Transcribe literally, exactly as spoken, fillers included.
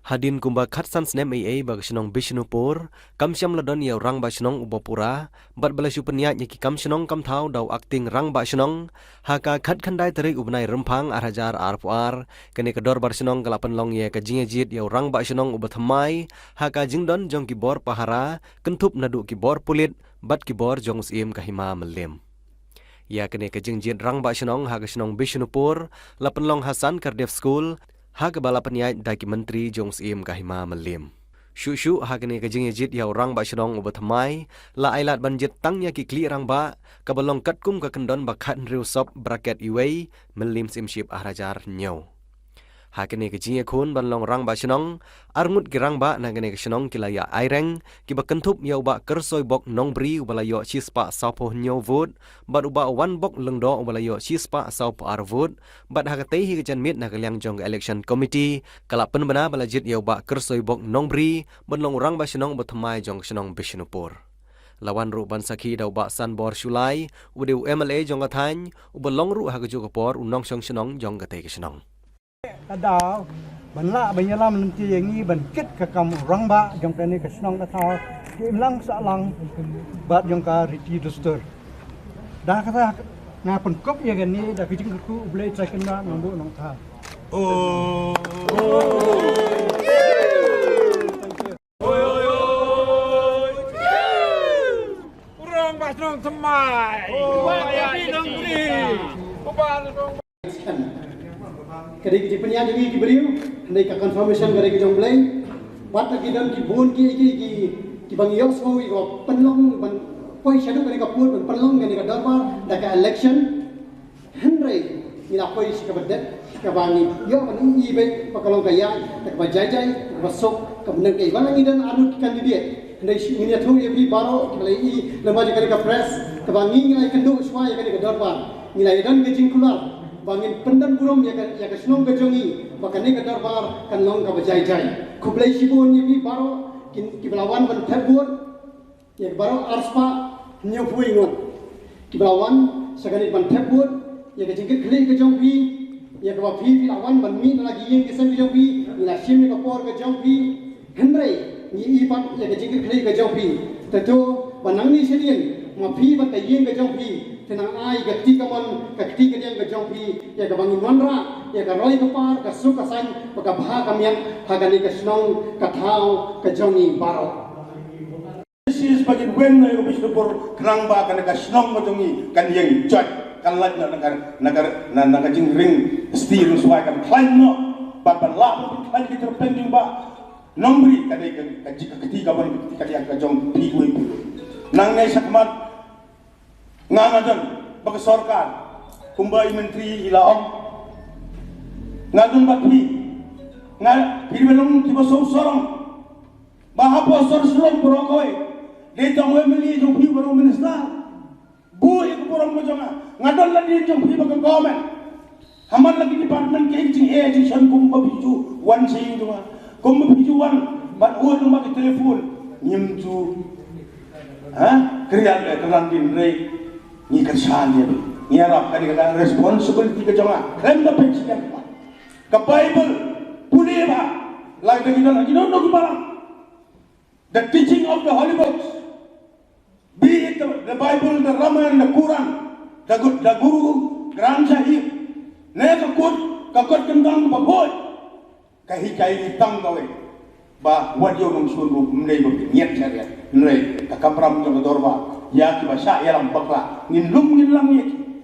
Hadien kumba khatsan snem ei ei ba ka shnong Bishnupur kam shym la don ïa u rangbah shnong uba pura bad ba la shu pynïaid ïa ki kam shnong kam thaw da u acting rangbah shnong, ha ka khatkhyndai tarik u bnai Rymphang ar hajar arphew ar, kane ka dorbar shnong ka la pynlong ïa ka jingïajied ïa u rangbah shnong uba thymmai ha ka jingdon jong ki bor pahara kynthup naduh ki bor pulit bad ki bor jong u Syiem ka Hima Mylliem. Ïa kane ka jingjied rangbah shnong ha ka shnong Bishnupur la pynlong ha San Cardiff School, ha kaba la pynïaid da ki myntri jong u Syiem ka Hima Mylliem. Shuh shuh ha kane ka jingïajied ïa u rangbah shnong uba thymmai, la ailad ban jied tang ïa ki khlieh rangbah kaba long katkum ka kyndon ba khathynriew sop bracket iwei, Mylliem Syiemship ar hajar hynñiew. Ha kane ka jingïakhun ban long rangbah shnong, arngut ki rangbah na kane ka shnong ki la ïa aireng, kiba kynthup ïa u Bah Kyrsoibok Nongbri uba la ïoh shispah sawphew hynñiew vote, bad u Bah Wanbok Lyngdoh uba la ïoh shispah sawphew ar vote, bad ha katei hi ka janmiet na ka liang jong ka election committee ka la pynbna ba la jied ïa u Bah Kyrsoibok Nongbri ban long u rangbah shnong uba thymmai jong ka shnong Bishnupur. La wan ruh ban sakhi da u Bah Sanbor Shullai uba dei u M L A jong ka thaiñ, uba long ruh ha kajuh ka por u nongshong shnong jong katei ka shnong. Ka daw ban lah ban ïalam lynti ïa ngi ban kit ka kam rangbah jong kane ka shnong ka thaw, ki imlang sahlang bad jong ka riti dustur. Da kata nga pynkup ïa kane da ka jingkyrkhu U Blei Trai Kynrad Nongbuh Nongthaw. Rangbah shnong thymmai. Ka dei ka jingpynïaid jong ngi ki briew, hynrei ka confirmation ka dei ka jong U Blei. Wat la ki don ki bun ki, ki, ki, kiba ngi ïohsngew ïa ka pynlong ban poi shaduh kane ka pud ban pynlong kane ka dorbar da ka election. Hynrei ngi la poi sha kaba dep, kaba ngi ïoh ban ïohi beit ba ka long ka ïaid da kaba jai jai, da kaba suk, kaba nang kaei ba la ngi don arngut ki candidate. Hynrei ngin ïathuh ïa phi baroh kiba la ïohi lyngba jong kane ka press, kaba ngi, ngi la ïakynduh shuwa ïa kane ka dorbar. Ngi la ïadon ka jingkular ba ngin pyndon burom ïa ka, ïa ka shnong ka jong ngi, ba kane ka dorbar kan long kaba jai jai. Khublei shibun ïa phi baroh ki, kiba la wan ban thep vote, ïa ki baroh arspah hynñiewphew ngut kiba la wan sha kane ban thep vote, ïa ka jingkitkhlieh ka jong phi, ïa kaba phi, phi la wan ban mih na la ki ïing ki sem ka jong phi, ngi la shim ïa ka por ka jong phi. Hynrei ngi i pat ïa ka jingkitkhlieh ka jong phi. Te to ba nangne shadien ma phi bad ka ïing ka jong phi, te nang ai ka kti kamon, ka kti kadiang ka jong phi, ïa kaba ngin wanrah ïa ka roi ka par, ka suk ka saiñ bad ka bha ka miat ha kane ka shnong ka thaw ka jong ngi baroh. Shisha ba kin wen na ïa ka Bishnupur, khnang ba kane ka shnong ka jong ngi kan ïeng joit, kan lait na ka, na ka, na, na ka jingring sti ring swai, kan khlaiñ noh. Bad ban lah ban khlaiñ ki tyrpeng jong Bah Nongbri, ka dei ka, ka, ka kti kamon, ka kti kadiang ka jong phi wei phi wei. Nangne shakhmat nga, nga don ba ka sorkar kumba i myntri i la ong, nga don bad phi, nga, phi dei ban long kiba sngewsarong. Ba hapoh sor Shillong baroh kawei, dei tang u M L A jong phi baroh, minister. Buh ïa ka burom ka jong nga. Nga don lade jong phi ba ka government. Ha man la ki department, ka jingeh jingshon, kumba phi ju wan sha ïing jong nga, kumba phi ju wan ban ot lyngba ka telephone, ngim ju, ha, kynriah ïa ka rangli, hynrei ngi kyrshan ïa phi. Ngi ïarap, kane ka responsibility ka jong nga. Khlem da pynshai ka Baibl, pule bha. Lada ki don, ki don, don ki balang. The teaching of the Holy Books, be it the, the Bible, the Ramayana, the Quran, the Gu-, the Guru Granth Sahib, ne ka kot, ka kot kyntang ba hoi, ka hikai ngi tang kawei, ba wat ïa u nongshun ruh ym dei ba pynïeng sha riat, hynrei ka kamram jong ka dorbar, ïa kiba shah ïalam bakla, ngin lum ngin lang ïa ki.